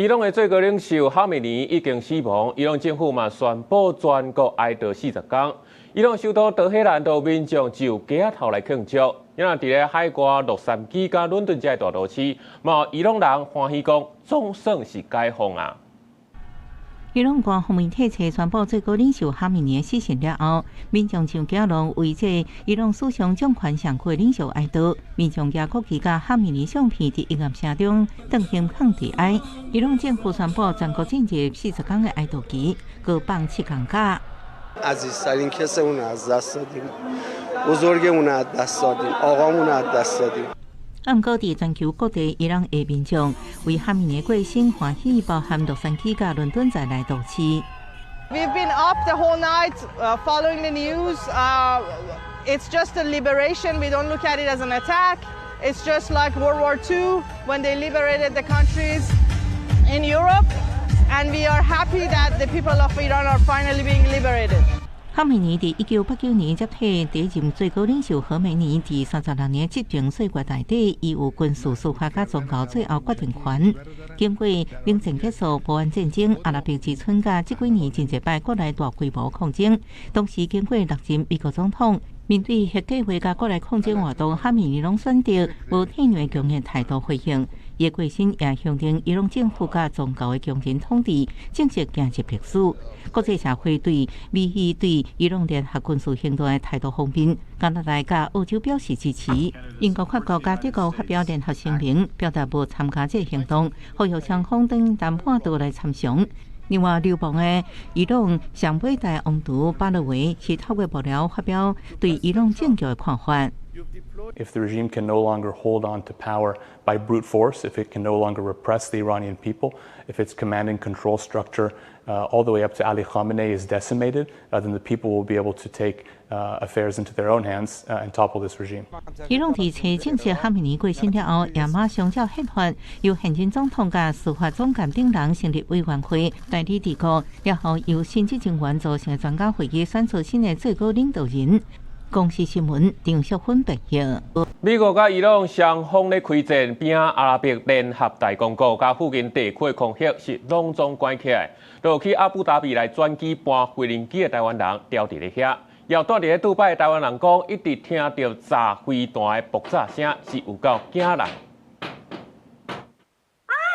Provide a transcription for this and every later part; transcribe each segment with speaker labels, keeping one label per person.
Speaker 1: 伊朗的最高領袖哈梅尼已經死亡，伊朗政府嘛宣布全國哀悼40工。伊朗首都德黑蘭的民眾就街仔頭來慶祝。因為佇咧海外洛杉磯佮倫敦這个大都市，嘛有伊朗人歡喜講，總算是解放啊！
Speaker 2: 伊朗官方媒體宣布最高領袖哈梅尼死訊了後，民眾上街路為這伊朗史上掌權上久的領袖哀悼。民眾舉國旗佮哈梅尼相片佇音樂聲中頓胸囥致哀。伊朗政府宣布全國進入40工的哀悼期，閣放7工假。
Speaker 3: عزیزترین کسمون از دست دادیم، بزرگمون از دست دادیم، آقامون از دست دادیم。
Speaker 2: 毋過，佇全球各地伊朗的民眾為哈梅尼過身歡喜，包含洛杉磯佮倫敦在內都市。
Speaker 4: We've been up the whole night following the news. It's just a liberation. We don't look at it as an attack. It's just like World War II when they liberated the countries in Europe. And we are happy that the people of Iran are finally being liberated.
Speaker 2: 哈梅尼佇1989年接替第一任最高領袖何梅尼，佇36年執政歲月內底，伊有軍事、司法佮宗教最後決定權。經過冷戰結束、波灣戰爭、阿拉伯之春佮這幾年真濟擺國內大規模抗爭，同時經過六任美國總統，面對核計劃佮國內抗爭活動，哈梅尼攏選擇無退讓強硬態度回應。伊過身也象徵伊朗政府佮宗教的強人統治正式行入歷史。國際社會對美伊對伊朗聯合軍事行動的態度方面，加拿大佮澳洲表示支持。英國、法國佮德國發表聯合聲明，表達無參加這个行動，呼籲雙方等談判桌來參詳。另外，流亡的伊朗上尾代王儲巴勒維是透過幕僚發表對伊朗政局的看法。
Speaker 5: If the regime can no longer hold on to power by brute force, if it can no longer repress the Iranian people, if its command and control structure all the way up to Ali Khamenei is decimated, then the people will be able to take affairs into their own hands and topple this regime.
Speaker 2: 伊朗佇初證實哈梅尼過身了後，也馬上照憲法由現任總統佮司法總監等人成立委員會代理治國，然後由新執政員組成的專家會議選出新的最高領導人。公視新聞張淑芬報道。
Speaker 1: 美國佮伊朗雙方咧開戰，邊仔阿拉伯聯合大公國佮附近地區的空域是攏總關起來，就去阿布達比來轉機搬飛行機的台灣人牢佇咧遐，又蹛佇咧杜拜的台灣人講，一直聽著炸飛彈的爆炸聲，是有夠驚人。
Speaker 6: 啊！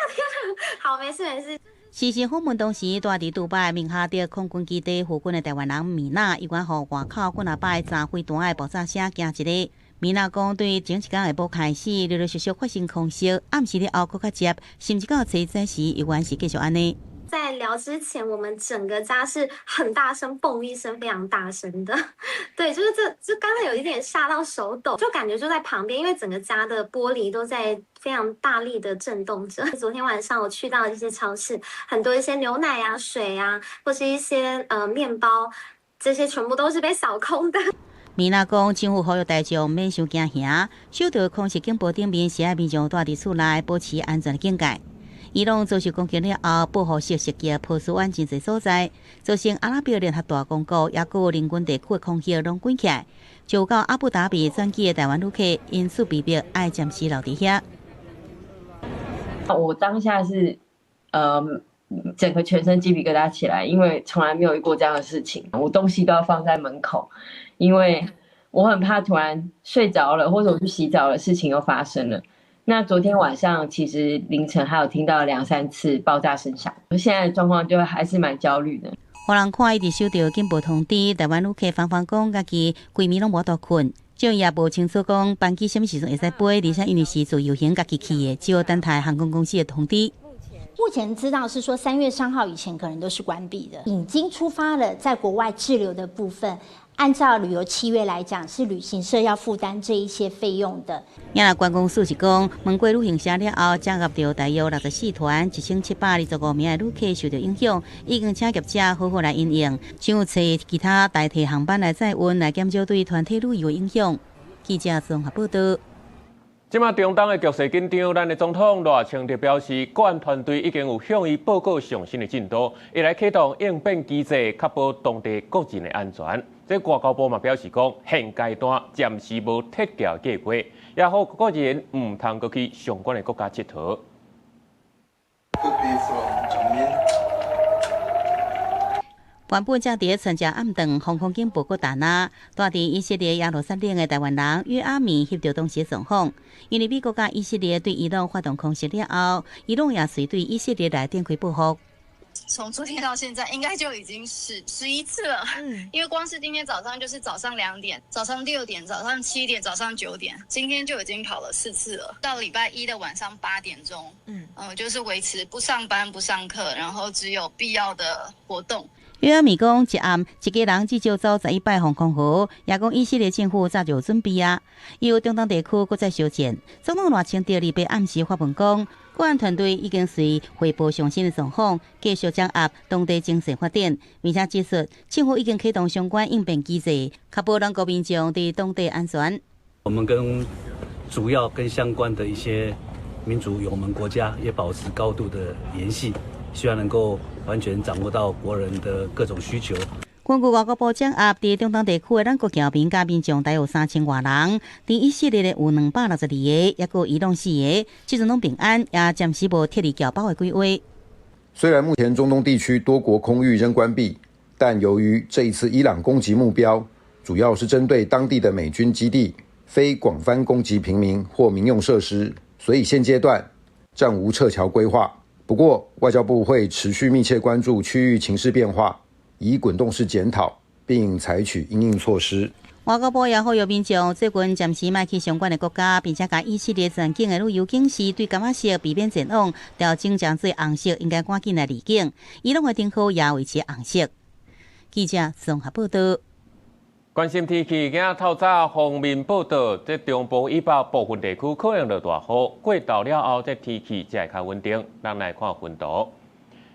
Speaker 6: 天哪，好，沒事沒事。
Speaker 7: 時事訪問當時，蹛佇杜拜明哈德空軍基地附近的台灣人米娜，伊講予外口幾若擺炸飛彈的爆炸聲驚一下。米娜講，對前一工下晡開始，陸陸續續發生空襲，暗時了後閣較捷，甚至到初早時猶原是繼續按呢。
Speaker 6: 在聊之前，我們整個家是很大聲，嘣一聲，非常大聲的。對，就是這，就剛才有一點嚇到手抖，就感覺就在旁邊，因為整個家的玻璃都在非常大力的震動着。昨天晚上我去到一些超市，很多一些牛奶啊、水啊，或是一些麵包，這些全部都是被掃空的。
Speaker 7: 米娜講，政府呼籲大眾免傷驚嚇，收到空襲警報頂面是愛民眾蹛佇厝內保持安全的警戒。伊朗遭受攻擊了後，報復式襲擊波斯灣真濟所在，造成阿拉伯聯合大公國抑閣鄰近地區的空域攏關起來，就到阿布達比轉機的台灣旅客因此被迫愛暫時留佇遐。
Speaker 8: 我當下是，整個全身雞皮疙瘩起來，因為從來沒有遇過這樣的事情。我東西都要放在門口，因為我很怕突然睡着了，或者我去洗澡了，事情又發生了。那昨天晚上其實凌晨還有聽到兩三次爆炸聲響，現在的狀況就還是蠻焦慮的。
Speaker 7: 予人看一直收到警報通知，台灣旅客芳芳講，家己規暝攏無法度睏，就也無清楚講班機啥物時陣會使飛，而且因為是自由行家己去的，只有等待航空公司的通知。
Speaker 9: 目前知道是說3月3號以前可能都是關閉的，已經出發了，在國外滯留的部分，按照旅遊契約來講，是旅行社要負擔這一些費用的。
Speaker 7: 也若觀光署是講，問過旅行社了後，集合著大約64團，1725名的旅客受到影響，已經請業者好好來因應，想有揣其他代替航班來載運，來減少對團體旅遊的影響。記者綜合報道。
Speaker 1: 這馬中東的局勢緊張，咱的總統賴清德表示，國安團隊已經有向伊報告上新的進度，會來啟動應變機制，確保當地國人的安全。這外交部嘛表示講，現階段暫時無撤僑計劃，也呼籲國人毋通閣去相關的國家𨑨迌。
Speaker 7: 原本才佇咧春節暗頓防空警報閣彈啊！蹛佇以色列耶路撒冷的台灣人約阿米翕著當時狀況，因為美國佮以色列對伊朗發動空襲了後，伊朗也隨對以色列來展開報復。
Speaker 10: 從昨天到現在，應該就已經是11次了。因為光是今天早上就是早上2點、早上6點、早上7點、早上9點，今天就已經跑了4次了。到禮拜一的晚上8點鐘，就是維持不上班、不上課，然後只有必要的活動。
Speaker 7: 約阿米講，一暗一家人至少走11擺防空壕，也講以色列政府早就有準備啊。由中東地區閣再相戰，總統賴清德禮拜暗時發文講，國安團隊已經隨匯報上新的狀況，繼續掌握當地情勢發展，並且指出政府已經啟動相關應變機制，確保咱國民眾佇當地安全。
Speaker 11: 我們跟主要跟相關的一些民主友盟國家也保持高度的聯繫，希望能夠完全掌握到國人的各種需求。
Speaker 7: 根據外交部掌握，佇中東地區的咱國僑民佮民眾大約有3000外人，佇以色列的有262個，抑閣伊朗4個，這陣攏平安，也暫時無撤離僑胞的規劃。
Speaker 12: 雖然目前中東地區多國空域仍關閉，但由於這一次伊朗攻擊目標主要是針對當地的美軍基地，非廣泛攻擊平民或民用設施，所以現階段暫無撤僑規劃。不過，外交部會持續密切關注區域情勢變化，以滾動式檢討，並採取因應措施。
Speaker 7: 外交部也呼籲民眾最近暫時莫去相關的國家，並且共以色列全境的旅遊警示對柑仔色避免前往，調整成做紅色，應該趕緊來離境。伊朗的燈號也維持紅色。記者綜合報道。
Speaker 1: 關心天氣，今仔透早鋒面報道，這中部以北部分地區可能落大雨，過晝了後，這天氣才會較穩定。咱來看溫度，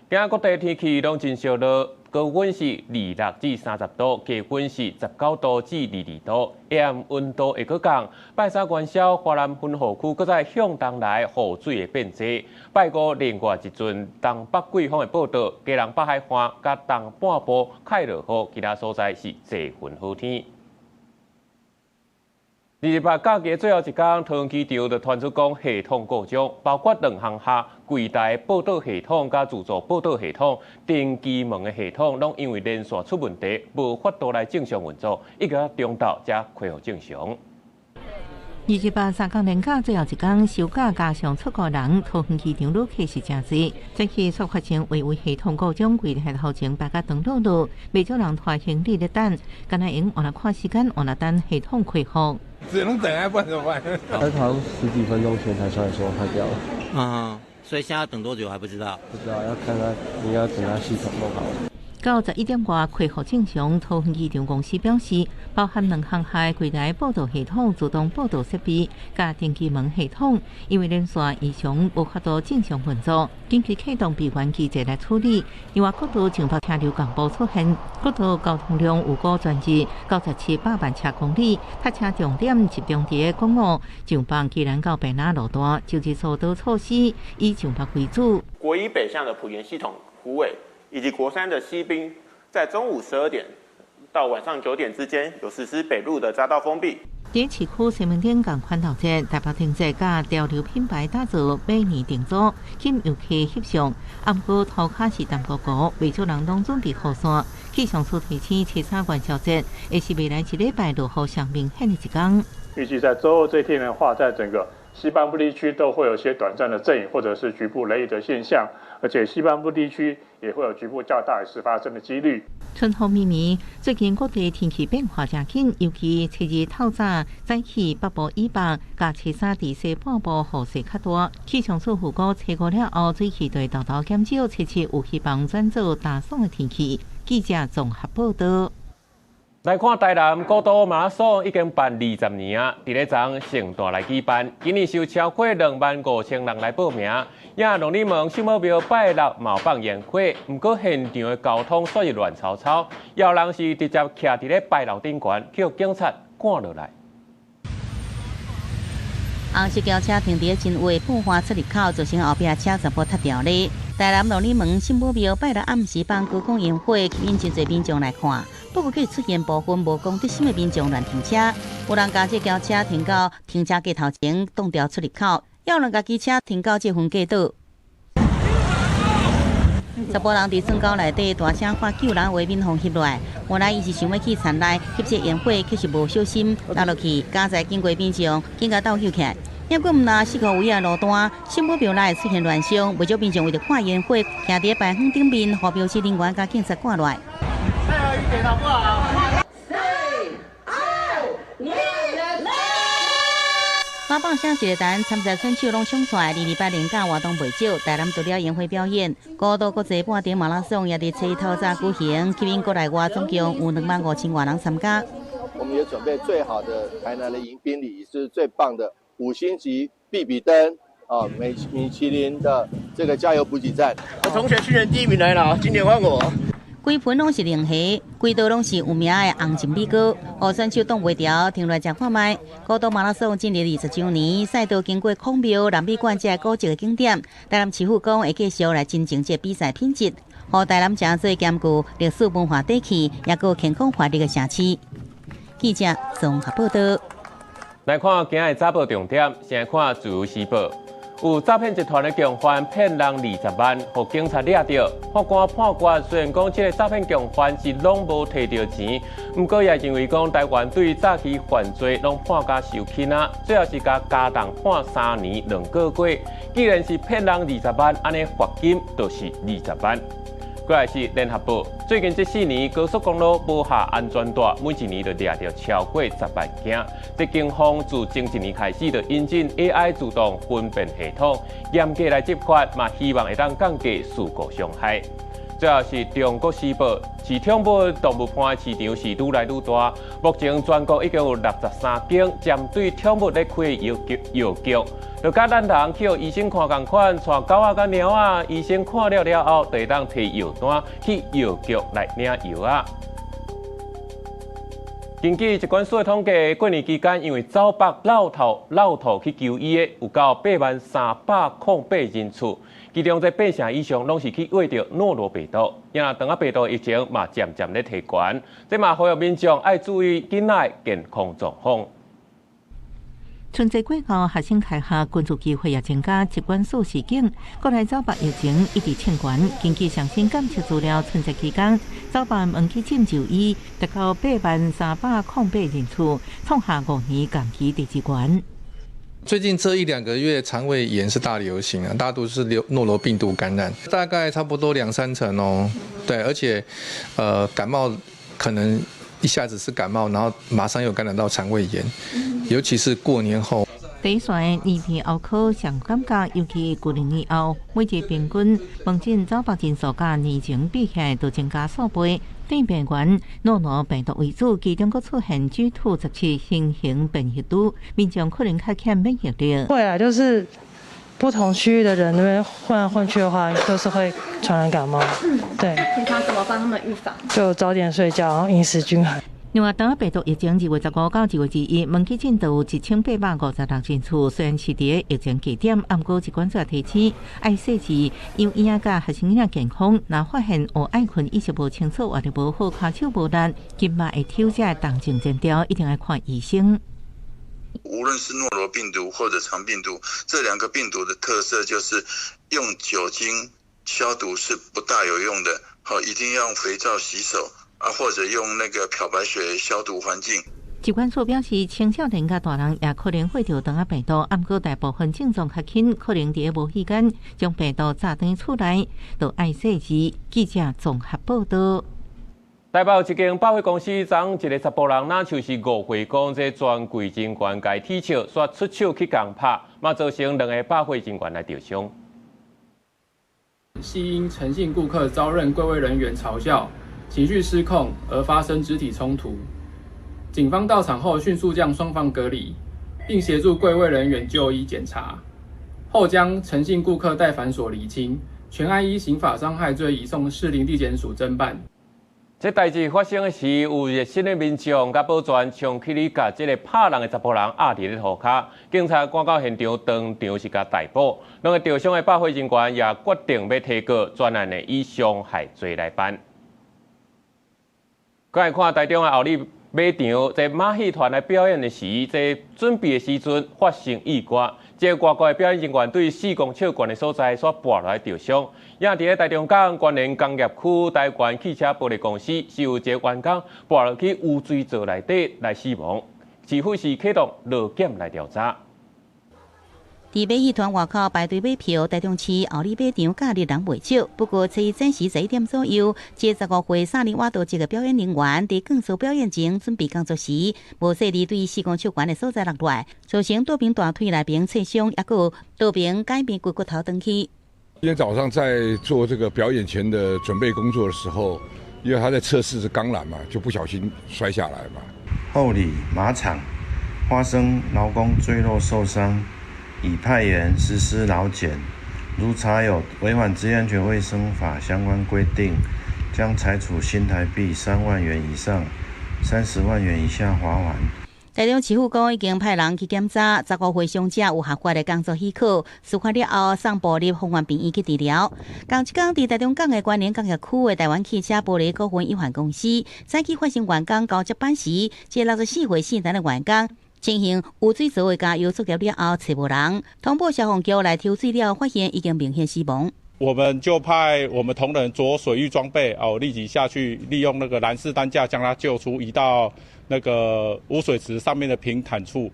Speaker 1: 今仔各地天氣攏真燒熱，高溫是26至30度，低溫是19度至22度。下暗溫度會閣降。拜三元宵，華南雲雨區閣再向東來，雨水會變濟。拜五另外一陣東北季風的報道，基隆北海岸佮東半部較落雨，其他所在是濟雲好天。28假期最後一工，桃園機場就傳出講系統故障，包括兩項下櫃台報到系統、佮自助報到系統、登機門的系統，攏因為連線出問題，無法度來正常運作，一直到中晝才恢復正常。
Speaker 2: 28三工連假最後一工收假，加上出國人，桃園機場旅客是誠濟。早起煞發生維維系統故障，櫃台頭前排甲長轆轆，袂少人拖行李咧等，敢若會用換來看時間，換來等系統恢復。
Speaker 13: 只能等啊，不然怎麼辦？
Speaker 14: 他好像十幾分鐘前才出來說壞掉了。
Speaker 15: 嗯，所以現在要等多久還不知道。
Speaker 14: 不知道，要看他，你要等他系統弄好。
Speaker 2: 到11點外恢復正常，桃園機場公司表示，包含兩項下櫃台報到系統、自動報到設備、佮登機門系統，因為連線異常無法度正常運作，緊急啟動備援機制來處理。另外，國道上北車流共報出現，國道交通量預估全日97百萬車公里，塞車重點集中佇咧公路上北基隆到屏東路段，就日疏導措施以上北為主。
Speaker 16: 國一北向的埔鹽系統虎尾，以及國三的西濱，在中午12點到晚上9點之間，有實施北路的匝道封閉。
Speaker 2: 佇市區西門町仝款頭節、台北停節佮潮流品牌打造馬年定做，吸引遊客翕相。啊，毋過塗跤是澹糊糊，袂少人攏準備雨傘。氣象處提醒，初三元宵節會是未來一禮拜落雨上明顯的一天。
Speaker 17: 預計在週二這天的話，在整個西半部地區都會有些短暫的陣雨，或者是局部雷雨的現象，而且西半部地區也會有局部較大雨勢發生的幾率。
Speaker 2: 春風綿綿，最近各地天氣變化誠緊，尤其初二透早早起北部以北，佮初三佇西半部雨勢較大。氣象處預估初五了後，水汽就會沓沓減少，初七有希望轉做乾爽的天氣。記者綜合報道。
Speaker 1: 來看台南古都馬拉松已經辦20年啊，佇咧昨盛大來舉辦，今年是有超過25,000人來報名。也龍里門聖母廟拜六嘛有放煙火，毋過現場的交通煞是亂糟糟，有人是直接徛佇咧牌樓頂懸，予警察趕落來。
Speaker 7: 紅色轎車停佇咧真話半花出入口，造成後壁車全部塌掉咧。台南龍里門聖母廟拜六暗時放高空煙火，吸引真濟民眾來看。不過，卻出現部分無公德心的民眾亂停車，有人共這轎車停到停車格頭前，擋牢出入口；也有人共機車停到這分隔島。查埔人佇村溝內底大聲喊救人，畫面予翕落來。原來伊是想欲去田內翕這煙火，卻是無小心落落去，佳哉經過民眾，緊共鬥救起來。猶閣毋若四箍圍仔路單，聖母廟內出現亂象，袂少民眾為著看煙火，徛佇牌坊頂面，予標識人員佮警察趕落來。
Speaker 13: 配合一點好不好？
Speaker 7: 喇叭聲一个彈，參賽選手攏衝出來，228連假活動袂少。台南除了煙火表演，古都國際半程馬拉松也佇初一透早舉行，吸引國內外總共有2萬5千外人參加。
Speaker 18: 我們也準備最好的台南的迎賓禮，是最棒的五星級必比登啊，米其林的這個加油補給站。
Speaker 19: 我同學去年第一名來了，今年換我。
Speaker 7: 規盤攏是龍蝦，規道攏是有名的紅蟳米糕，予選手擋袂牢，停落來食看覓。古都馬拉松進入20週年，賽道經過孔廟、南美館這古蹟的景點。台南市府講會繼續來增進這比賽品質，予台南成做兼具歷史文化底氣，也閣健康活力的城市。記者綜合報道。
Speaker 1: 來看今日早報重點，先來看自由時報。有詐騙集團的共犯騙人20萬，予警察掠著。法官判決，雖然講這个詐騙共犯是攏無提著錢，毋過也認為講台灣對早期犯罪攏判甲傷輕啊，最後是共加重判3年2個月。既然是騙人20萬，按呢罰金就是20萬。過來是聯合報，最近這4年高速公路無下安全帶，每一年就掠著超過10萬件。這警方自前一年開始就引進 AI 自動分辨系統，嚴格來執法，嘛希望會當降低事故傷害。最後是中國時報，飼寵物動物伴的市場是愈來愈大，目前全國已經有63間針對寵物咧開的藥局藥局。就佮咱人去予醫生看仝款，帶狗仔佮貓仔，醫生看了了後，就會當提藥單去藥局來領藥仔。根據疾管署的統計，過年期間因為走腹落吐落吐去求醫的，有到80,308人次，其中這八成以上攏是去穢著諾羅病毒。因為腸仔病毒疫情嘛漸漸咧提懸，這嘛呼籲民眾愛注意囡仔的健康狀況。
Speaker 2: 春節過後，學生開學，群聚機會也增加。疾管署示警，國內走腹疫情一直衝懸。根據上新監測資料，春節期間走腹問去診就醫，達到80,308人次，創下5年同期第二懸。
Speaker 20: 最近這一兩個月，腸胃炎是大流行啊，大多是諾羅病毒感染，大概差不多兩三成哦。對，而且，感冒可能一下子是感冒，然後馬上又感染到腸胃炎，尤其是過年後。
Speaker 2: 第一線耳鼻喉科上感覺，尤其舊年以後，每日平均門診走腹人數佮年前比起來都增加數倍。對病源諾羅病毒為主，其中閣出現 GII 17新型變異株，民眾可能較欠免疫力。
Speaker 21: 會啊，就是不同區域的人那邊混來混去的話，都是會傳染感冒。對。
Speaker 22: 平常怎麼幫他們預防？
Speaker 21: 就早點睡覺，然後飲食均衡。
Speaker 2: 另外，腸仔病毒疫情2月15到2月21，門診就有1856人次。雖然是佇疫情低點，毋過疾管署提醒，愛細緻幼嬰佮學生囡仔健康。若發現有愛睏意識無清楚或者無好，跤手無力，筋肉會抽這動靜徵兆，一定愛看醫生。
Speaker 23: 無論是諾羅病毒或者腸病毒，這兩個病毒的特色就是用酒精消毒是不大有用的，好，一定要用肥皂洗手。啊，或者用那個漂白水消毒環境。
Speaker 2: 疾管署表示，青少年佮大人也可能會著腸仔病毒，毋過大部分症狀較輕，可能佇無意間將病毒炸轉厝內，都愛細緻。記者綜合報道。
Speaker 1: 台北有一間百貨公司，昨一个查埔人，若像是誤會講這專櫃人員共踢笑，煞出手去共拍，嘛造成兩个百貨人員來著傷。
Speaker 24: 係因陳姓顧客遭任櫃位人員嘲笑，情緒失控而發生肢體衝突。警方到場後迅速將雙方隔離，並協助櫃位人員就醫檢查，後將陳姓顧客帶返所釐清，全案依刑法傷害罪移送士林地檢署偵辦。
Speaker 1: 這代誌發生的時，有熱心的民眾佮保全衝起去共這个拍人的查埔人壓佇咧塗跤，警察趕到現場，當場是共逮捕。兩个著傷的百貨人員也決定欲提告，專案會以傷害罪來辦。閣來看台中的后里馬場，這馬戲團來表演的時，這準備的時陣發生意外，這個外國的表演人員對4公尺懸的所在煞跋落來著傷。也佇咧台中港關聯工業區台灣汽車玻璃公司，是有一個員工跋落去污水槽內底來死亡，市府是啟動勞檢來調查。
Speaker 7: 佇馬戲團外口排隊買票，台中市后里馬場假日人袂少。不過，初一早時11點左右，這15歲薩爾瓦多籍的表演人員佇鋼索表演前準備工作時，無細膩對4公尺懸的所在落來，造成倒爿大腿內邊切傷，抑閣倒爿改變骨骨頭斷去。
Speaker 3: 今天早上在做這個表演前的準備工作的時候，因為他在測試是鋼纜嘛，就不小心摔下來嘛。
Speaker 4: 后里馬場發生勞工墜落受傷。已派員實施勞檢，如查有違反職業安全衛生法相關規定，將裁處新台幣3萬元以上30萬元以下罰鍰。
Speaker 7: 台中市府講已經派人去檢查，15歲傷者有合法的工作許可，事發了後送部立豐原病院去治療。仝一工佇台中港的關聯工業區的台灣汽車玻璃股份有限公司，早起發生員工交接班時，這64歲姓陳的員工，進行污水槽的加油作業了後，揣無人，通報消防局來抽水了，發現已經明顯死亡。
Speaker 5: 我們就派我們同仁著水域裝備哦，立即下去利用那個藍式擔架將他救出，移到那個污水池上面的平坦處。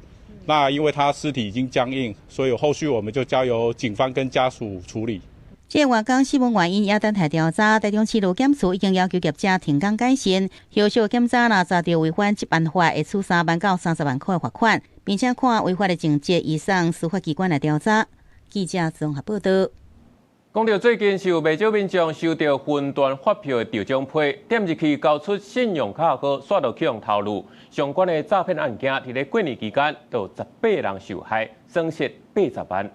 Speaker 5: 那因為他屍體已經僵硬，所以後續我們就交由警方跟家屬處理。
Speaker 7: 這個員工死亡原因也等待調查，台中市勞檢署已經要求業者停工改善，後續檢查若查到違反職安法，會處3萬到30萬塊的罰款，並且看違法的情節，移送司法機關來調查。記者綜合報道。
Speaker 1: 講到最近是有袂少民眾收到雲端發票的中獎批，點入去交出信用卡號，煞就去予偷錄。相關的詐騙案件，佇咧過年期間，就有18人受害，損失80萬。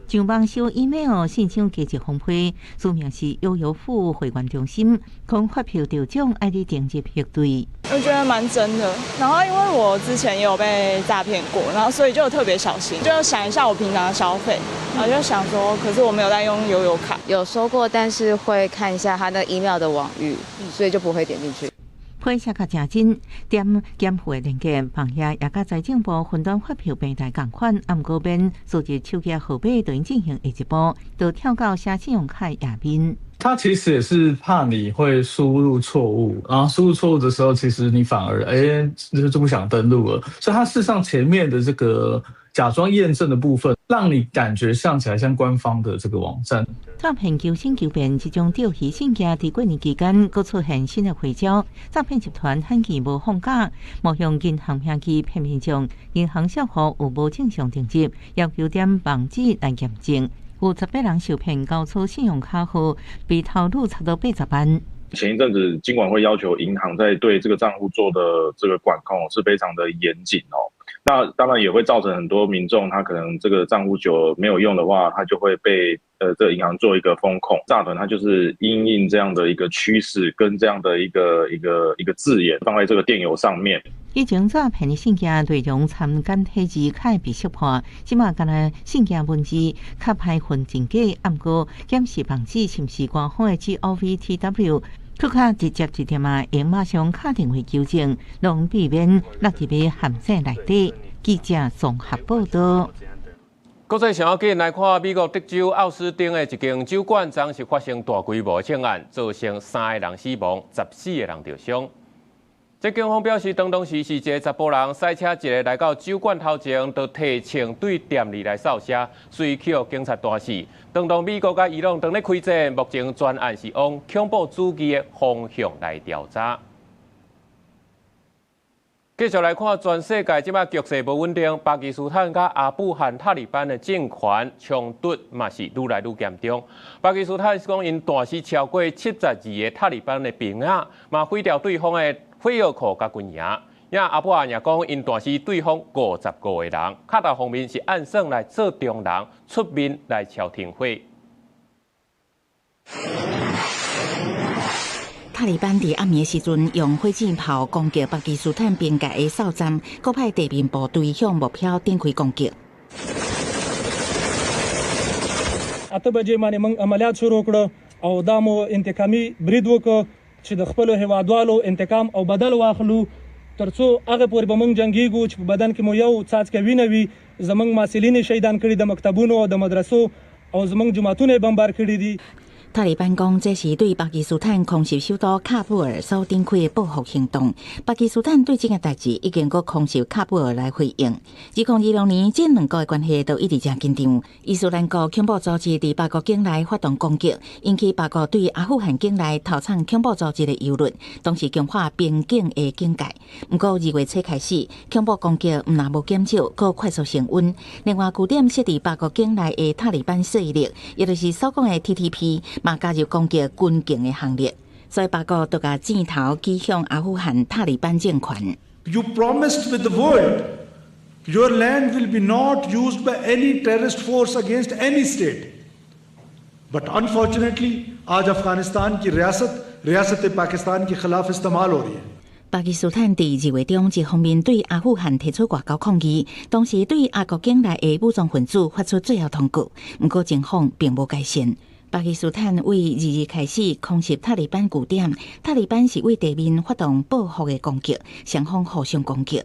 Speaker 2: 上網收 email 信箱加一封批，署名是悠遊付會員中心，講發票中獎愛你登入核對。
Speaker 6: 我覺得蠻真的，然後因為我之前也有被詐騙過，然後所以就特別小心，就想一下我平常的消費，然後就想說，可是我沒有在用悠遊卡，
Speaker 25: 有收過，但是會看一下他那 email 的網域，所以就不會點進去。
Speaker 2: 批寫較誠真，點檢付的連結，放遐也佮財政部雲端發票平台仝款，啊，毋過免輸入手機號碼，就用進行下一步，就跳到寫信用卡頁面。
Speaker 26: 他其實也是怕你會輸入錯誤，然後輸入錯誤的時候，其實你反而哎就不想登錄了。所以，他事實上前面的這個假裝驗證的部分，讓你感覺像起來像官方的這個網站。
Speaker 2: 詐騙求新求變，這種釣魚信件佇過年期間，閣出現新的花招。詐騙集團罕見無放假，冒用銀行名義騙民眾，銀行帳戶有無正常登入，要求點網址來驗證。有18人受騙，交出信用卡號，被偷錄差不多80萬。
Speaker 27: 前一陣子，金管會要求銀行在對這個賬戶做的這個管控是非常的嚴謹哦。那當然也會造成很多民眾，他可能這個賬戶久了沒有用的話，他就會被這個銀行做一個封控。詐團他就是因應這樣的一個趨勢，跟這樣的一個字眼放在這個電郵上面。
Speaker 2: 以前詐騙的信件內容摻簡體字較會被識破，這馬敢若信件文字較歹分真假，毋過檢視網址是毋是官方的 GOVTW，閣較直接一點仔，會馬上敲電話求證，攏避免落入個陷阱內底。記者綜合報道。
Speaker 1: 國際上要緊來看，美國德州奧斯汀的一間酒館，昨是發生大規模槍案，造成3個人死亡，14個人著傷。這警方表示，當時是一个查埔人駛車一个來到酒館頭前，就提槍對店裡來掃射，隨去予警察彈死。當美國佮伊朗當咧開戰，目前全案是往恐怖主義的方向來調查。繼續來看全世界這擺局勢無穩定，巴基斯坦佮阿富汗塔利班的政權衝突嘛是愈來愈嚴重。巴基斯坦是講𪜶彈死超過72個塔利班的兵仔，嘛毀掉對方的火藥庫佮軍營。也阿富汗也講𪜶彈死對方55個人。卡達方面是按算來做中人出面來調停火。
Speaker 28: 塔利班佇暗暝時陣用火箭炮攻擊巴基斯坦邊界的哨站，閣派地面部隊向目標展開攻擊。
Speaker 29: 8 بجې باندې موږ عملیات شروع کړه او دا مو انتقامي برید وکړ چې د خپلو هیوادوالو انتقام او بدل واخلو. تر څو هغه پورې به موږ جنګیږو چې په بدن کې مو یو څاڅکی وینه وي. زموږ محصلین یې شهیدان کړي د مکتبونو او د مدرسو او زموږ جوماتونه یې بمبار کړي دي.
Speaker 28: 塔利班講，這是對巴基斯坦空襲首都喀布爾所展開的報復行動。巴基斯坦對這件代誌已經閣空襲喀布爾來回應。2026年，這兩國的關係都一直誠緊張。伊斯蘭國恐怖組織佇巴國境內發動攻擊，引起巴國對阿富汗境內頭摠恐怖組織的憂慮，同時強化邊境的警戒。毋過2月初開始，恐怖攻擊毋但無減少，閣快速升溫。另外，據點設佇巴國境內的塔利班勢力，也就是所講的 TTP，嘛加入攻擊軍警的行列，所以巴國就共箭頭指向阿富汗塔利班政權。
Speaker 8: You promised with the world your land will be not used by any terrorist force against any state. But unfortunately, आज अफगानिस्तान की रियासत रियासत पाकिस्तान के खिलाफ इस्तेमाल हो रही है。
Speaker 28: 巴基斯坦佇2月中一方面對阿富汗提出外交抗議，同時對阿國境內的武裝分子發出最後通告。毋過情況並無改善。巴基斯坦對2日開始空襲塔利班據點，塔利班是對地面發動報復的攻擊，雙方互相攻擊。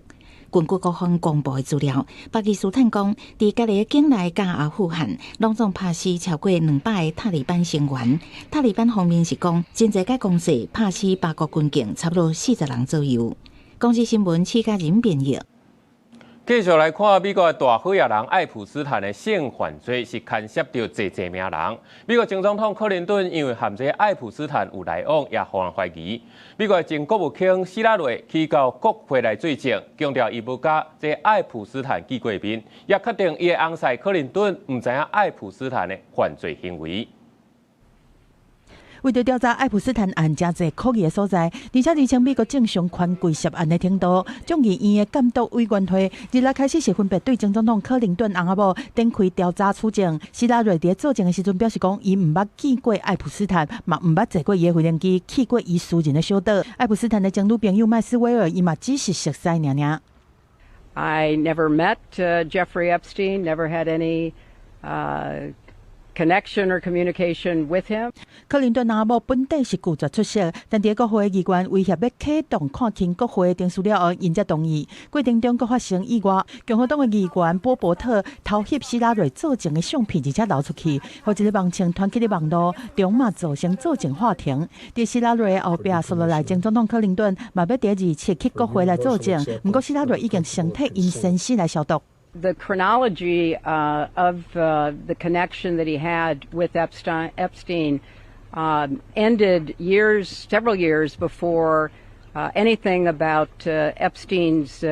Speaker 28: 根據各方公布的資料，巴基斯坦講，佇家己的境內佮阿富汗，攏總拍死超過200個塔利班成員。塔利班方面是講，真濟擺攻勢拍死巴國軍警差不多40人左右。公視新聞，施嘉仁編譯。
Speaker 1: 繼續來看美國的大好野人愛普斯坦的性犯罪是牽涉著濟濟名人。美國前總統克林頓因為和這愛普斯坦有來往，也予人懷疑。美國前國務卿希拉蕊去到國會來作證，強調伊無佮這愛普斯坦見過面，也確定伊的翁婿克林頓毋知影愛普斯坦的犯罪行為。
Speaker 9: 為著調查愛普斯坦案誠濟可疑的所在，而且釐清美國正常權貴涉案的程度，眾議院的監督委員會26開始是分別對前總統克林頓翁仔某展開調查取證。希拉蕊佇作證的時陣表示講，伊毋捌見過愛普斯坦，嘛毋捌坐過伊的飛行機，去過伊私人的小島。愛普斯坦的前女朋友麥斯威爾，伊嘛只是熟似爾爾。
Speaker 10: I never met Jeffrey Epstein, never had any connection or communication with him.
Speaker 9: 克林頓翁仔某本底是拒絕出席，但佇國會議員威脅欲啟動看輕國會程序了後，𪜶才同意。過程中閣發生意外，共和黨的議員波伯特偷翕希拉蕊作證的相片，而且流出去，予一个網情傳去咧網路，中嘛造成作證法庭。佇希拉蕊後壁，紲落來前總統克林頓嘛欲佇27去國會來作證，毋過希拉蕊已經先替𪜶先生來消毒。
Speaker 10: The chronology of the connection that he had with Epstein ended years, several years before anything about Epstein's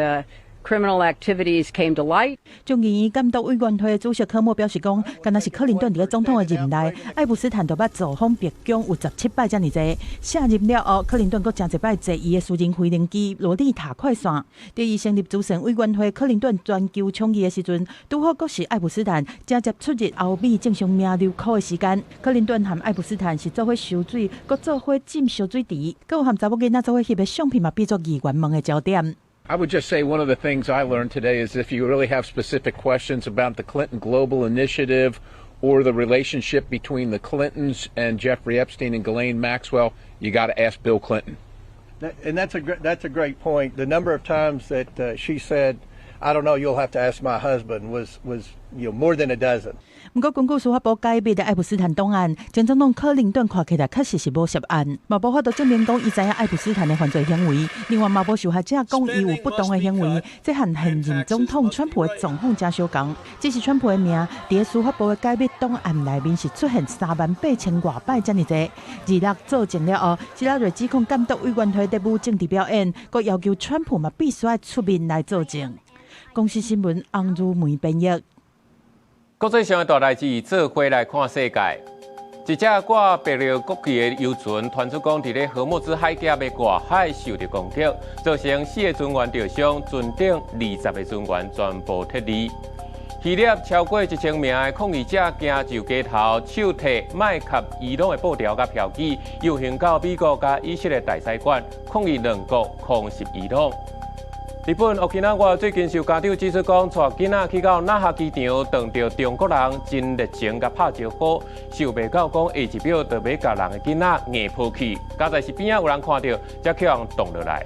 Speaker 10: criminal activities came to light.
Speaker 9: 眾議院監督委員會主席科莫表示講，敢若是克林頓佇咧總統的任內，愛普斯坦就捌造訪白宮有17擺遮爾濟。卸任了後，克林頓閣誠濟擺坐伊的私人飛行機洛麗塔快線。佇伊成立慈善委員會，克林頓全球倡議的時陣，拄好閣是愛普斯坦正接出入歐美正常名流庫的時間。克林頓和愛普斯坦是做伙泅水，閣做伙浸燒水池，閣有和查某囡仔做伙翕的相片嘛，變做議員問的焦點。
Speaker 11: I would just say one of the things I learned today is if you really have specific questions about the Clinton Global Initiative or the relationship between the Clintons and Jeffrey Epstein and Ghislaine Maxwell, you got to ask Bill Clinton.
Speaker 18: And that's a great point. The number of times that she said, "I don't know, you'll have to ask my husband," was more than a dozen.
Speaker 9: 毋過，根據司法部解密的愛普斯坦檔案，前總統克林頓看起來確實是無涉案，嘛無法度證明講伊知影愛普斯坦的犯罪行為。另外，嘛無受害者講伊有不當的行為，這和現任總統川普的狀況誠相仝。只是川普的名佇司法部的解密檔案內面是出現38,000外擺遮爾濟。26作證了後，希拉蕊指控監督委員會佇舞政治表演，閣要求川普嘛必須愛出面來作證。公視新聞翁如梅編譯。
Speaker 1: 國際上的大代誌，做伙來看世界。一隻掛白色國旗的遊船，傳出講佇咧荷莫茲海峽欲過海受著攻擊，造成四个船員著傷，船頂20個船員全部撤離。希臘超過1000名的抗議者行上街頭，手提莫及伊朗的布條佮標語，遊行到美國佮以色列大使館，抗議兩國空襲伊朗。日本沖縄縣最近受家長指出講，帶囡仔去到那覇機場，碰著中國人真熱情共拍招呼，想袂到講下一秒就欲共人的囡仔硬抱去，佳哉是邊仔有人看著，才去予人擋落來。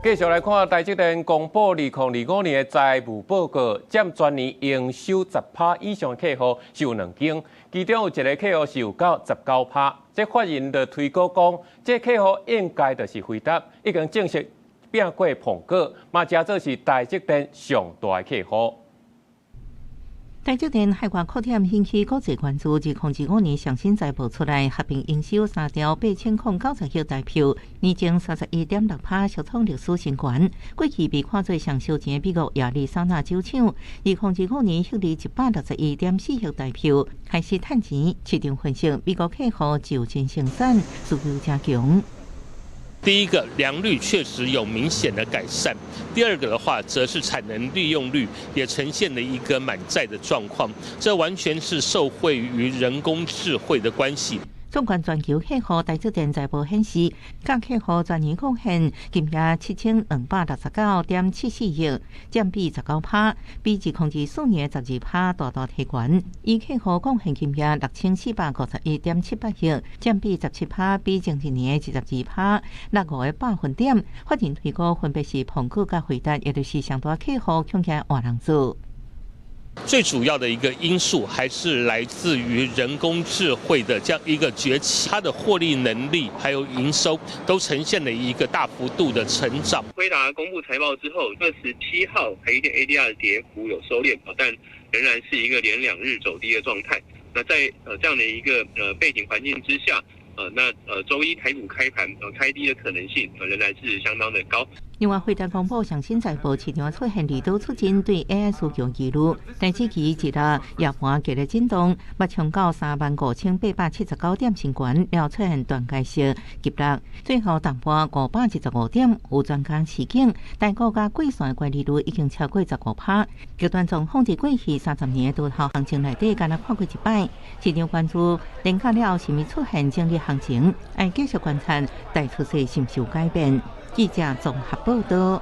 Speaker 1: 繼續來看台積電公布2025年的財務報告，佔全年營收10%以上的客戶是有兩間，其中有一個客戶是有到19%。這法人就推估講，這客戶應該就是輝達，已經正式併過蘋果，嘛誠做是台積電上大的客戶。
Speaker 2: 台積電海外擴展引起國際關注。2025年上新財報出來，合併營收3兆8090億台幣，年增31.6%，續創歷史新高。過去被看做上燒錢的美國亞利桑那州廠，2025年獲利161.4億台幣，開始趁錢。市場分析，美國客戶就近生產需求誠強。
Speaker 12: 第一個良率確實有明顯的改善，第二個的話，則是產能利用率也呈現了一個滿載的狀況，這完全是受惠於人工智慧的關係。
Speaker 2: 縱觀全球客戶，台積電財報顯示，佮客戶全年貢獻金額7269.74億，佔比19%，比2024年12%大大提懸。伊客戶貢獻金額6451.78億，佔比17%，比前一年22%落5個百分點。法人推估分別是蘋果佮輝達，也就是上大客戶，恐驚換人做。
Speaker 12: 最主要的一個因素還是來自於人工智慧的這樣一個崛起，它的獲利能力還有營收都呈現了一個大幅度的成長。
Speaker 13: 輝達公布財報之後，27號台積電 ADR 的跌幅有收斂，但仍然是一個連2日走低的狀態。那在這樣的一個背景環境之下，那週一台股開盤開低的可能性仍然是相當的高。
Speaker 2: 另外，輝達公布上新財報，市場出現利多出盡對 AI 需求疑慮，但這期一日夜盤劇烈震動，欲衝到35,879點新高，了出現斷崖式急落，最後重盤515點。有專家示警，台股佮季線的乖離率已經超過15%，極端狀況佇過去30年多頭行情內底，敢若看過一擺。市場關注連假了後是毋出現整理行情，愛繼續觀察大趨勢是毋是有改變。記者綜合報道。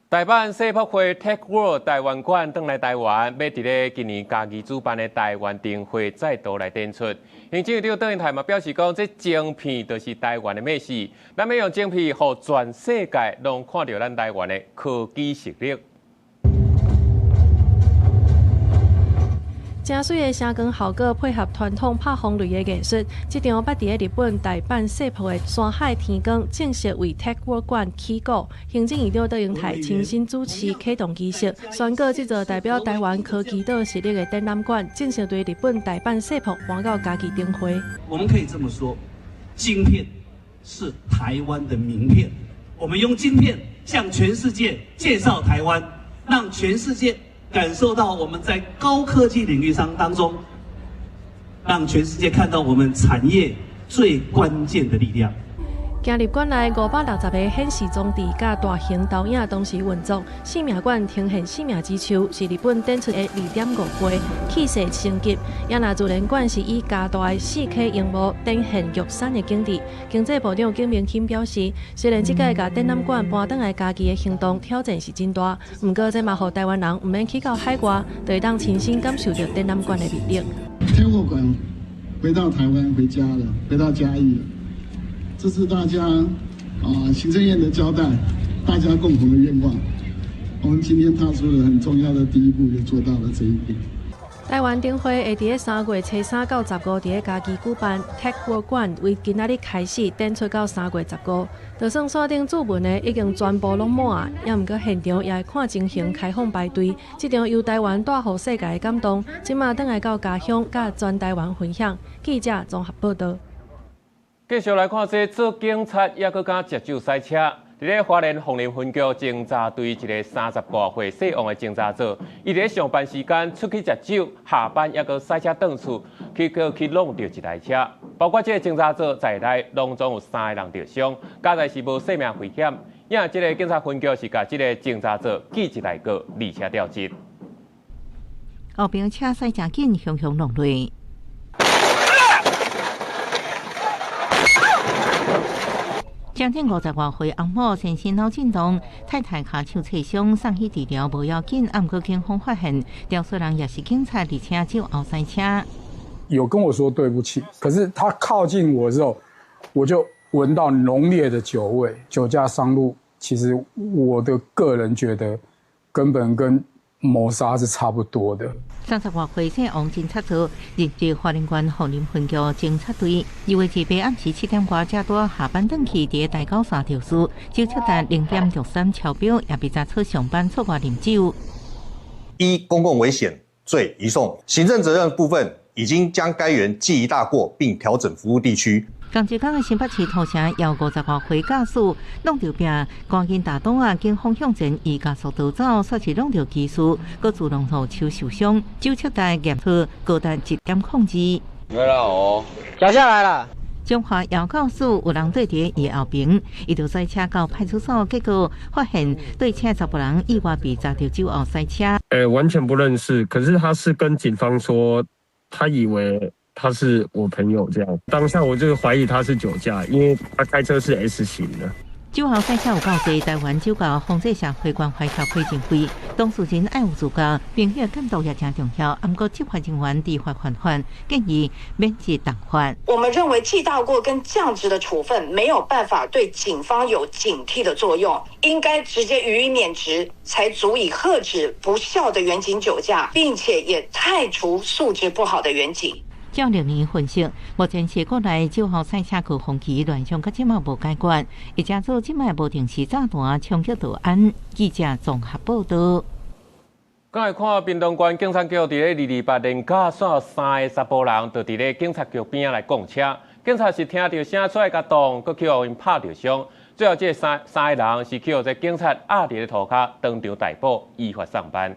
Speaker 1: 大阪世博會 Tech World 台灣館轉來台灣，欲佇咧今年嘉義主辦的台灣燈會再度來展出。行政院長卓榮泰嘛表示講，這晶片就是台灣的美食，咱欲用晶片，予全世界攏看著咱台灣的科技實力。
Speaker 14: 誠媠的聲光效果配合傳統拍風雷的藝術，這場捌佇咧日本大阪世博的山海天光正式為 Tech World 館起鼓。行政院長卓榮泰親身主持啟動儀式，宣告這座代表台灣科技島實力的展覽館正式對日本大阪世博搬到嘉義燈會。
Speaker 15: 我們可以這麼說，晶片是台灣的名片。我們用晶片向全世界介紹台灣，讓全世界感受到我們在高科技領域上當中，讓全世界看到我們產業最關鍵的力量。
Speaker 14: 進入館內560個顯示裝置佮大型投影同時運作，生命館呈現生命之樹，是日本展出的2.5倍氣勢升級。也若自然館是以加大的4K螢幕展現玉山的景致。經濟部長景明鑫表示，雖然這屆共展覽館搬轉來嘉義的行動挑戰是真大，毋過這嘛予台灣人毋免去到海外，就會當親身感受著展覽館的魅力。
Speaker 16: 天國館回到台灣回家了，回到嘉義了。這是大家行政院的交代，大家共同的願望。我們今天踏出了很重要的第一步，就做到了這一點。
Speaker 14: 台灣燈會會佇咧3月初3到15，佇咧嘉義舉辦。Tech World 館為今仔日開始展出到3月15，就算線頂注文的已經全部攏滿啊，猶毋過現場也會看情形開放排隊。這場由台灣帶予世界的感動，這馬轉來到家鄉，佮全台灣分享。記者綜合報道。
Speaker 1: 繼續來看這做警察，猶閣敢食酒駛車。佇咧花蓮鳳林分局偵查隊一個30外歲姓王的偵查組，伊佇咧上班時間出去食酒，下班猶閣駛車轉厝，結果去挵著一台車。包括這個偵查組在內，攏總有三個人著傷，佳哉是無性命危險。因這個警察分局是共這個偵查組記一大過，而且調職。
Speaker 2: 後邊車駛誠緊，雄雄挵落。將近50外歲翁某先生腦震盪，太太跤手挫傷，送去治療無要緊，毋過警方發現，肇事人也是警察，而且酒後駛車。
Speaker 17: 有跟我說對不起，可是他靠近我的時候，我就聞到濃烈的酒味，酒駕上路。其實我的個人覺得，根本跟謀殺是差不多的。
Speaker 2: 30外歲姓王警察組任職花蓮縣鳳林分局偵察隊，2月28暗時7點外，才拄下班轉去，佇大九山肇事，酒測值0.63超標，也被查出上班出外啉酒。
Speaker 3: 依公共危險罪移送行政責任部分，已經將該員記一大過，並調整服務地區。
Speaker 2: 仝一工的新北市土城，由50外歲駕駛弄著拚，趕緊打擋啊！警方向前以加速逃走，煞是弄著機師，閣自動予手受傷，酒測值驗出高達1.02。
Speaker 4: 沒啦哦，掉下來了。
Speaker 2: 中華遙告訴有人對佇伊後邊，伊就駛車到派出所，結果發現對車查埔人意外被砸著酒後駛車。
Speaker 5: 完全不認識，可是他是跟警方說，他以為他是我朋友，這樣當下我就懷疑他是酒駕，因為他開車是 S 型的。
Speaker 2: 酒後駕車有夠濟，台灣酒駕防制社會關懷協會認為，當事人愛有自覺，並且監督也誠重要。毋過執法人員知法犯法，建議免職重罰。
Speaker 19: 我們認為記大過跟降職的處分沒有辦法對警方有警惕的作用，應該直接予以免職，才足以遏止不肖的員警酒駕，並且也汰除素質不好的員警。
Speaker 2: 照歷年分析，目前是國內酒後賽車高峰期亂象，到這馬無解決，而且做這擺無定時炸彈衝擊道安。記者綜合報導。
Speaker 1: 過來看屏東縣警察局佇咧228連假煞三個查埔人，就佇咧警察局邊仔來摃車。警察是聽著聲出來共擋，閣去予𪜶拍著傷。最後，這三個人是去予這警察壓佇咧塗跤，當場逮捕，依法送辦。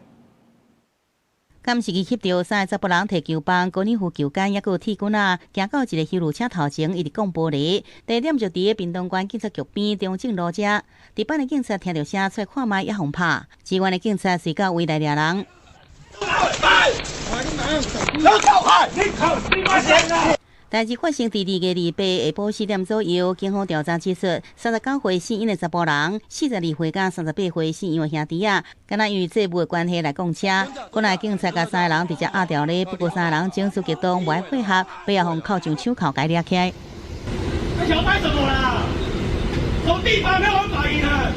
Speaker 7: 監視器翕著三個查埔人提球棒、高爾夫球桿，抑閣有鐵棍仔，行到一个休旅車頭前，一直摃玻璃。地點就佇咧屏東縣警察局邊中正路遮。值班的警察聽著聲出來看覓，也予拍。支援的警察隨到圍來掠人。代誌發生佇2月28下晡4點左右，警方調查指出，39歲姓尹的查埔人，42歲佮38歲姓楊的兄弟仔，敢若因為債務的關係來摃車。本來警察共三個人直接壓牢咧，不過三個人情緒激動，無愛配合，尾仔予銬上手銬共掠起來。
Speaker 20: 你想拍什麼啦？從地方沒有反應啊！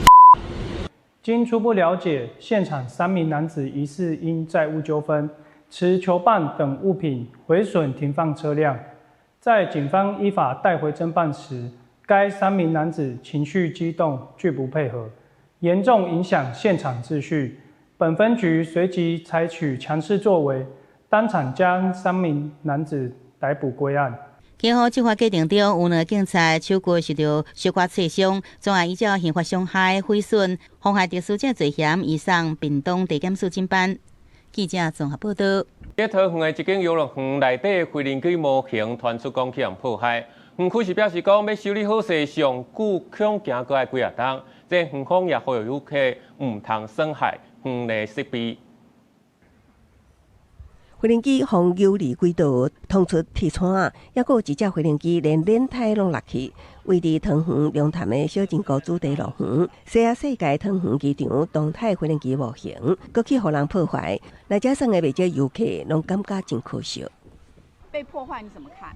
Speaker 21: 經初步了解，現場3名男子疑似因債務糾紛，持球棒等物品毀損停放車輛。在警方依法帶回偵辦時，該3名男子情緒激動，拒不配合，嚴重影響現場秩序。本分局隨即採取強勢作為，當場將3名男子逮捕歸案。
Speaker 7: 警方執法過程中，有兩个警察手骨受著小可挫傷，總案依照刑法傷害、毀損、妨害特殊者罪嫌，移送屏東地檢署偵辦。記者綜合報導。
Speaker 1: 佇桃園的一間遊樂園內底飛行機模型傳出講去予破壞，園區是表示講欲修理好勢，上久恐驚閣愛幾仔冬。這園方也呼籲遊客毋通損害園內設備。
Speaker 22: 飛行機予游離軌道，衝出鐵窗，抑閣有一隻飛行機連輪胎攏落去。位佇桃園龍潭的小金谷主題樂園，西亞世界桃園機場動態飛行機模型，閣去予人破壞，來遮耍的袂少遊客攏感覺真可惜。
Speaker 23: 被破壞你怎麼看？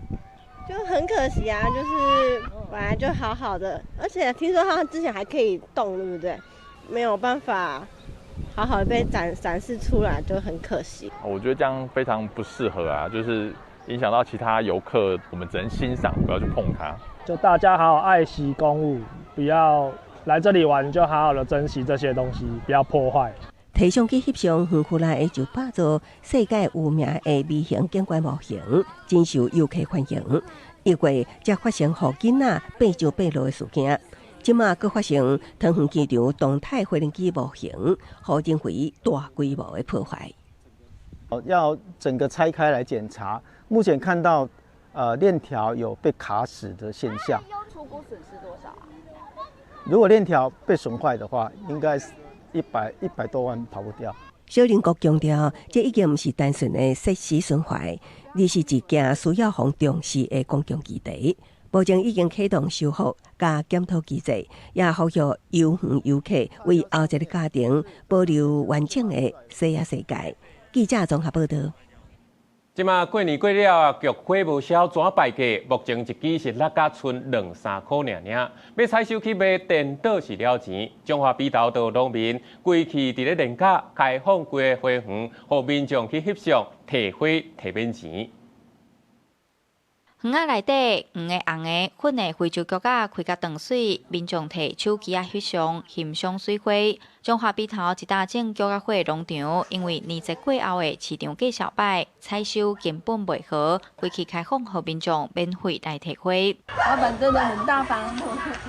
Speaker 24: 就很可惜啊，就是本來就好好的，而且聽說他之前還可以動，對不對？沒有辦法好好的被展示出來，就很可惜。
Speaker 30: 我覺得這樣非常不適合啊，就是影響到其他遊客，我們只能欣賞，不要去碰它。
Speaker 31: 就大家好好愛惜公物，不要來這裡玩，就好好的珍惜這些東西，不要破壞。
Speaker 22: 提相機翕相，園區內的100座世界有名的微型景觀模型，真受遊客歡迎。一月才發生予囡仔爬上爬落的事件，這馬閣發生桃園機場動態飛行機模型，予人為大規模的破壞。
Speaker 32: 要整個拆開來檢查，目前看到，鏈條有被卡死的現象。
Speaker 23: 初估損失多少啊？
Speaker 32: 如果鏈條被損壞的話，應該是100多萬跑不掉。
Speaker 22: 小林國強調，這已經毋是單純的設施損壞，而是一件需要予重視的公共議題。目前已經啟動修復佮檢討機制，也呼籲遊園遊客為後一个家庭保留完整的西亞世界。記者綜合報導。
Speaker 1: 這這馬過年過了啊，菊花無銷，怎敗價？目前一支是落甲賰兩三箍爾爾，欲採收去賣，顛倒是了錢。彰化埤頭的農民規氣佇咧連假開放規个花園，予民眾去翕相、提花、提免錢。
Speaker 6: 園仔內底黃的、紅的、粉的非洲菊仔開甲當媠，民眾提手機仔翕相，欣賞媠花。彰化埤頭一搭種菊仔花的農場，因為年節過後的市場價數歹，採收根本袂好，規氣開放予民眾免費來提花。
Speaker 8: 老闆真的很大方，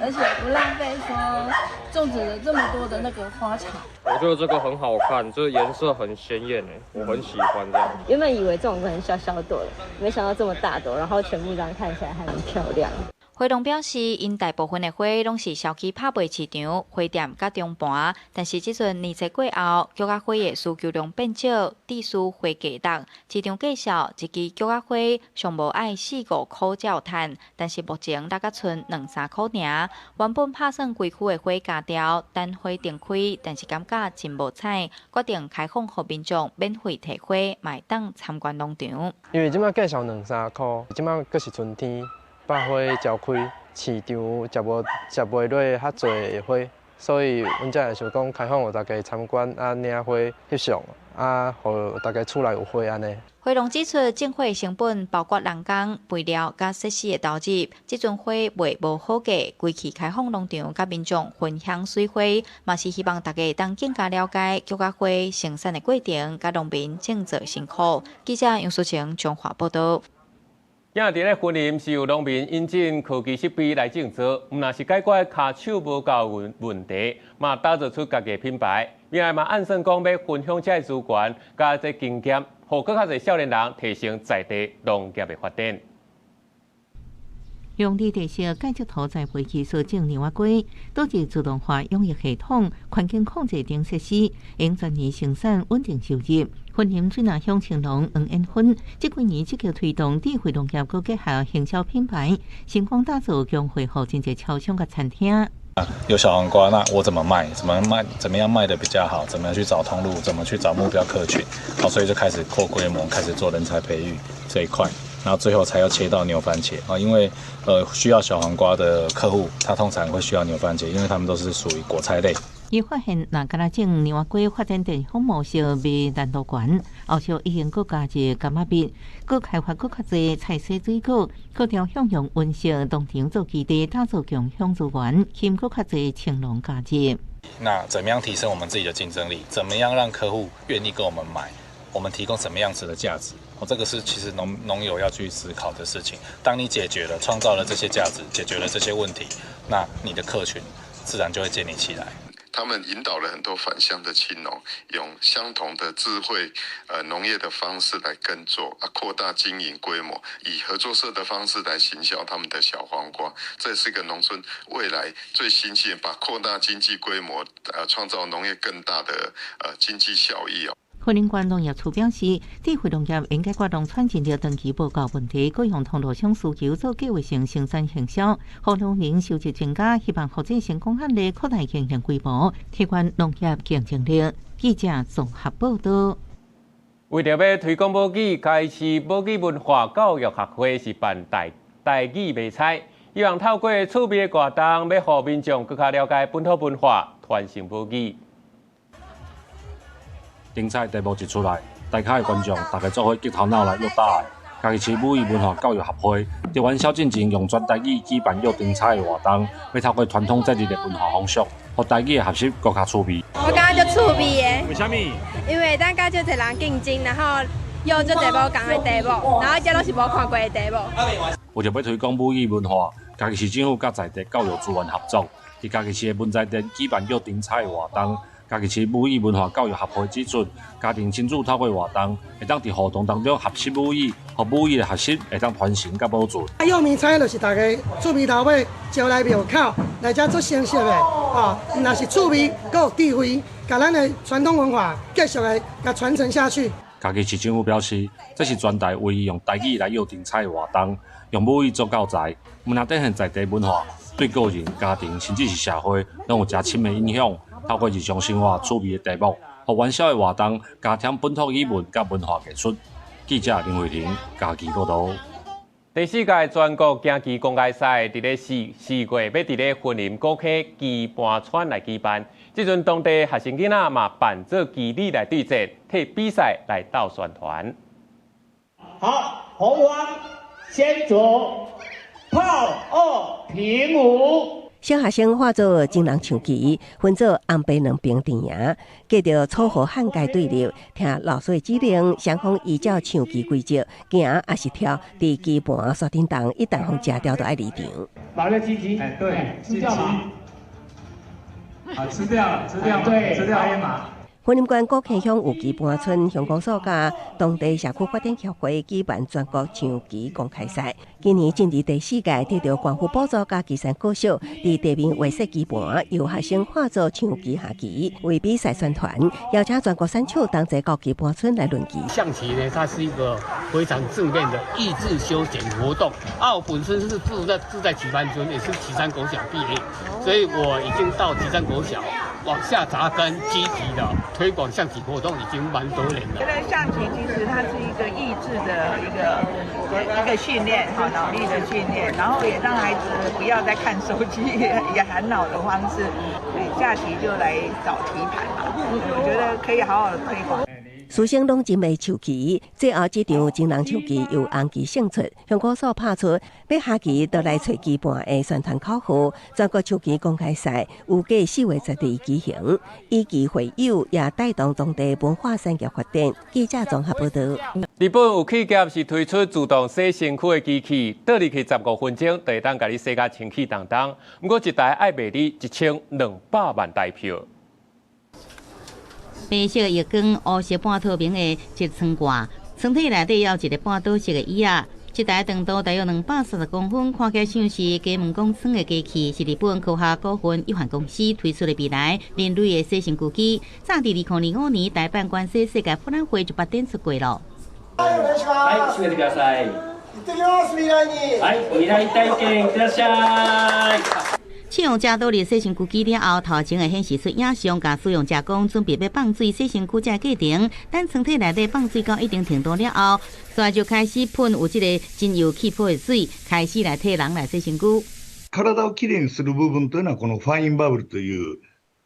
Speaker 8: 而且不浪費，說種植了這麼多的那個花草。
Speaker 9: 我覺得這個很好看，這個顏色很鮮豔誒，我很喜歡這樣。
Speaker 10: 原本以為這種很小小朵的，沒想到這麼大朵，然後全部這樣看起來還蠻漂亮。
Speaker 6: 花農表示，𪜶大部分的花攏是銷去拍賣市場、花店佮中盤，但是這陣年節過後，菊仔花的需求量變少，致使花價落。市場價數一支菊仔花上無愛四五箍才有趁，但是目前落甲賰兩三箍爾。原本拍算規區的花鉸掉，等花重開，但是感覺真無彩，決定開放予民眾免費提花，嘛會當參觀農場。
Speaker 11: 因為這馬價數兩三箍，這馬閣是春天。百花焦開，市場接無接袂落較濟的花，所以阮才會想講開放予大家參觀啊，領花翕相啊，予大家厝內有花按呢。
Speaker 6: 花農指出，種花成本包括人工、肥料佮設施的投入，這陣花賣無好價，規氣開放農場佮民眾分享媠花，嘛是希望大家會當更加了解菊仔花生產的過程，佮農民種植辛苦。記者楊淑晴彰化報導。
Speaker 1: 今日咧雲林是由農民引進科技設備來種植，毋但是解決跤手無夠問問題，嘛打造出家己品牌。另外嘛，按算講欲分享這个資源，佮這經驗，予閣較濟少年人提升在地農業的發展。
Speaker 2: 用立體式蓋質土栽培技術種牛仔瓜，導入自動化養育系統、環境控制等設施，用全年生產穩定收入。雲林水林鄉青農黃延芬，這幾年積極推動智慧農業，閣結合行銷品牌，成功打造共會予真濟超商佮餐廳。
Speaker 12: 有小黃瓜，那我怎麼賣？怎麼賣？怎麼樣賣得比較好？怎麼樣去找通路？怎麼去找目標客群？好，所以就開始擴規模，開始做人才培育這一塊，然後最後才要切到牛番茄啊，因為需要小黃瓜的客戶，他通常會需要牛番茄，因為他們都是屬於果菜類。
Speaker 2: 伊發現，若干焦種牛仔瓜發展電商模式賣難度懸，後續已經閣加入柑仔蜜，閣開發閣較濟菜色水果，閣朝向用溫室農場做基地，打造共享資源，吸引閣較濟青農加入。
Speaker 12: 那怎麼樣提升我們自己的競爭力？怎麼樣讓客戶願意跟我們買？我們提供什麼樣子的價值？哦，這個是其實農農友要去思考的事情。當你解決了、創造了這些價值，解決了這些問題，那你的客群自然就會建立起來。
Speaker 18: 他們引導了很多返鄉的青農，用相同的智慧，農業的方式來耕作，啊，擴大經營規模，以合作社的方式來行銷他們的小黃瓜。這是一個農村未來最新鮮，把擴大經濟規模，創造農業更大的經濟效益哦。
Speaker 2: 雲林縣農業處表示，智慧農業應解決農村人力長期無夠問題，閣用通路商需求做計劃性生產行銷，予農民收入增加，希望複製成功案例擴大經營規模，提高農業競爭力。記者綜合報導。
Speaker 1: 為著欲推廣母語，嘉義市母語文化教育學會是辦台台語迷猜，希望透過趣味的活動，欲予民眾閣較了解本土文化，傳承母語。
Speaker 25: 燈彩題目一出來，台下的觀眾逐家做伙激頭腦來約答案。嘉義市母語文化教育協會佇元宵進前用全台語舉辦約燈彩的活動，欲透過傳統節日的文化風俗，予台語的學習閣較趣味。
Speaker 24: 我感覺足趣味的。
Speaker 25: 為啥物？
Speaker 24: 因為咱佮足濟人競爭，然後約足濟無仝的題目，然後這攏是無看過的題目。
Speaker 25: 為著欲推廣母語文化，嘉義市政府佮在地教育資源合作，佇嘉義市的文才殿舉辦約燈彩的活動。嘉義市母語文化教育協會指出，家庭親子透過活動，會當佇互動當中學習母語，予母語的學習會當傳承佮保存。
Speaker 26: 啊，約迷猜就是大家趣味頭尾招來廟口來遮做形式的，哦，毋但是趣味，閣有智慧，共咱的傳統文化繼續來共傳承下去。
Speaker 25: 嘉義市政府表示，這是全台唯一用台語來約燈彩的活動，用母語做教材，毋但展現在地文化，對個人、家庭，甚至是社會，攏有誠深的影響。透過日常生活趣味的題目，予元宵的活動加添本土語文佮文化藝術。記記者林慧婷嘉義報導。
Speaker 1: 第四屆全國行棋公開賽，佇咧四月欲佇咧雲林古坑棋盤村來舉辦。這陣當地學生囡仔嘛扮做棋女來對戰，替比賽來鬥宣傳。
Speaker 3: 好，紅方先卒炮二平五。
Speaker 22: 小學生化做情人象棋，分做紅白兩邊陣營，隔著楚河漢界對立，聽老師的指令，雙方依照象棋規則行抑是跳，佇棋盤煞頂動，一旦予食著就愛離場。
Speaker 3: 馬上雞雞，
Speaker 4: 哎，對，
Speaker 3: 吃掉馬，
Speaker 4: 啊，吃掉，吃掉，
Speaker 3: 對，
Speaker 4: 吃掉黑馬。
Speaker 22: 雲林縣古坑鄉有棋盤村鄉公所佮當地社區發展協會舉辦全國象棋公開賽，今年進入第四屆，得著縣府補助佮旗山國小，佇地面畫設棋盤，由學生化做象棋下棋，為比賽宣傳，邀請全國選手同齊到棋盤村來論棋。
Speaker 5: 象棋呢，它是一個非常正面的益智休閒活動。啊，我本身是住在旗山村，也是旗山國小畢業，所以我已經到旗山國小往下扎根，積極的推廣象棋活動已經蠻多年了。
Speaker 13: 覺得象棋其實它是一個益智的一個訓練，哈，腦力的訓練，然後也讓孩子不要再看手機，也含腦的方式，下棋就來找棋盤嘛，我覺得可以好好的推廣。
Speaker 22: 師生攏真會象棋，最後這場情人象棋由紅棋勝出。鄉公所拍出欲下棋就來揣棋盤的宣傳口號。全國象棋公開賽預計4月12日舉行，以棋會友也帶動當地文化產業發展。記者綜合報導。
Speaker 1: 日本有企業是推出自動洗身軀的機器，倒入去15分鐘，就會當共你洗甲清氣當當。毋過一台愛賣你1200萬台票。
Speaker 7: 白色浴缸，烏色半透明的一窗蓋，窗體內底有一個半島式的椅仔。這台長度大約230公分，看起來像是加門公窗的機器，是日本科學股份有限公司推出的未來人類的洗身軀機。早佇2025年大阪關西世界博覽會就捌展出過囉。
Speaker 14: はい、閉めてください。はい、未來體験いってらっしゃい。
Speaker 7: 使用者倒入洗身軀機了後，頭前會顯示出影像，共使用者講準備欲放水洗身軀這個過程。等窗體內底放水到一定程度了後，煞就開始噴有這个精油氣泡的水，開始來替人來洗身軀。
Speaker 18: 体をきれいにする部分というのはこのファインバブルという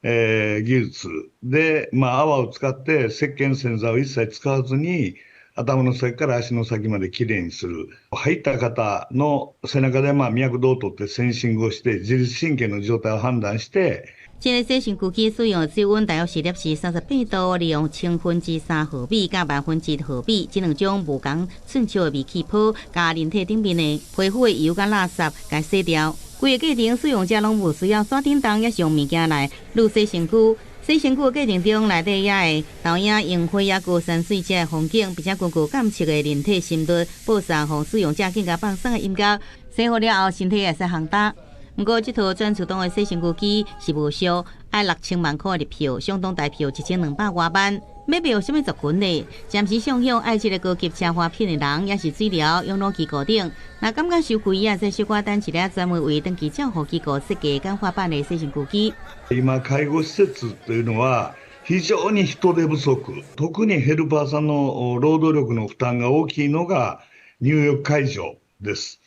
Speaker 18: 技術で、まあ、泡を使って石鹸洗剤を一切使わずに頭の先から足の先まできれいにする。入った方の背中でまあ脈動を取ってセンシングをして自律神経の状態を判斷して。
Speaker 7: 這个洗身軀機使用的水溫大約是攝氏38度，利用千分之三毫米佮萬分之一毫米這兩種無仝寸尺的微氣泡，共人體頂面的皮膚的油佮垃圾共洗掉。規个過程使用者攏無需要煞頂動，抑是用物件來擼洗身軀。洗身軀的過程中，內底也會投影櫻花抑閣山水這个風景，並且根據監測的人體心率，播送予使用者更加放鬆的音樂。洗好了後，身體會使烘焦。毋過，這套全自動的洗身軀機是無俗，愛6000萬箍的入票，相當台票1200外萬。欲買予啥物族群呢？暫時上向愛這个高級奢華品的人，抑是水療養老機構等。若感覺傷貴，也會使小可等一个專門為長期照護機構設計簡化版的洗身軀機。
Speaker 18: 今介護施設というのは非常に人手不足、特にヘルパーさんの労働力の負担が大きいのが入浴介助です。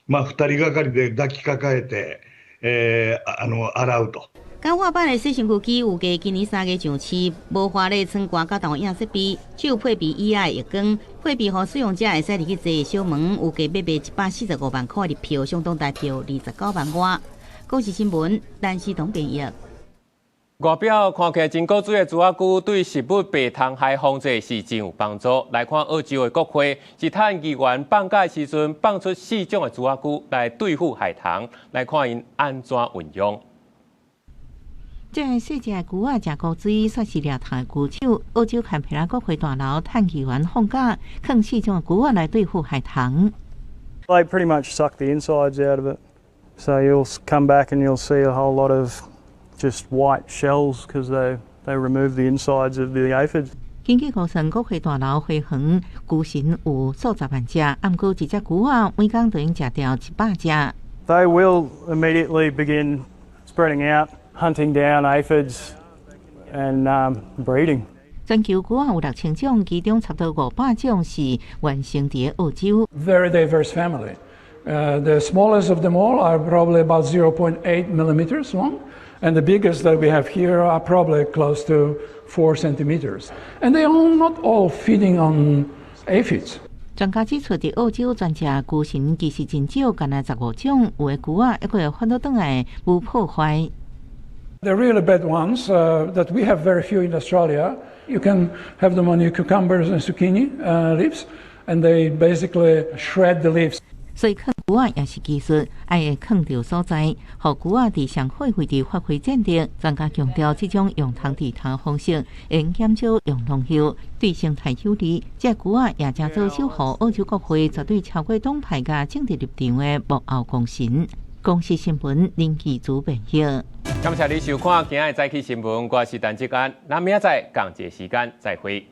Speaker 18: まあ、2人がかりで抱きかかえて、洗うと。
Speaker 7: 簡化版的洗身軀機預計今年3月上市，無華麗窗蓋佮投影設備，只有配備椅仔的浴缸，配備予使用者會使入去坐的小門，預計欲賣145萬箍入票，相當台票29萬外。公視新聞，陳思彤編譯。
Speaker 1: 外表看起來真古錐的豬仔龜，對食物白蟲害防治是真有幫助。來看澳洲的國會，是趁議員放假的時陣，放出四種的豬仔龜來對付害蟲。來看𪜶按怎運用。
Speaker 2: 這个細隻的龜仔，誠古錐，算是掠蟲的高手。澳洲坎培拉國會大樓趁議員放假，放四種的龜仔來對付害蟲。
Speaker 21: They pretty much suck the insides out of it. So you'll come back and you'll see a whole lot of just white shells because they remove the insides of the aphids.
Speaker 2: 根據估算，國會大樓花園龜鱘有數十萬隻，毋過一隻龜仔每工就用食掉100隻。
Speaker 21: They will immediately begin spreading out, hunting down aphids and breeding.
Speaker 2: 全球龜仔有6000種，其中差不多500種是原生佇澳洲。
Speaker 15: Very diverse family. The smallest of them all are probably about 0.8 millimeters long, and the biggest that we have here are probably close to 4 centimeters. And they are not all feeding on aphids.
Speaker 2: 專家指出，佇澳洲專食龜蟳其實真少，干焦15種，有的龜仔猶閣會翻倒轉來無破壞。
Speaker 15: The really bad ones that we have very few in Australia, you can have them on your cucumbers and zucchini leaves, and they basically shred the leaves.
Speaker 2: 所以囥龜仔也是技術，愛會囥著所在，予龜仔佇上好位置發揮戰力。專家強調，這種用蟲治蟲方式，會減少用農藥，對生態有利。這龜仔也誠做守護澳洲國會絕對超過黨派佮政治立場的幕後功臣。公視新聞林記主編譯。
Speaker 1: 感謝你收看今日早起新聞，我是陳志安，咱明仔載仝一个時間再會。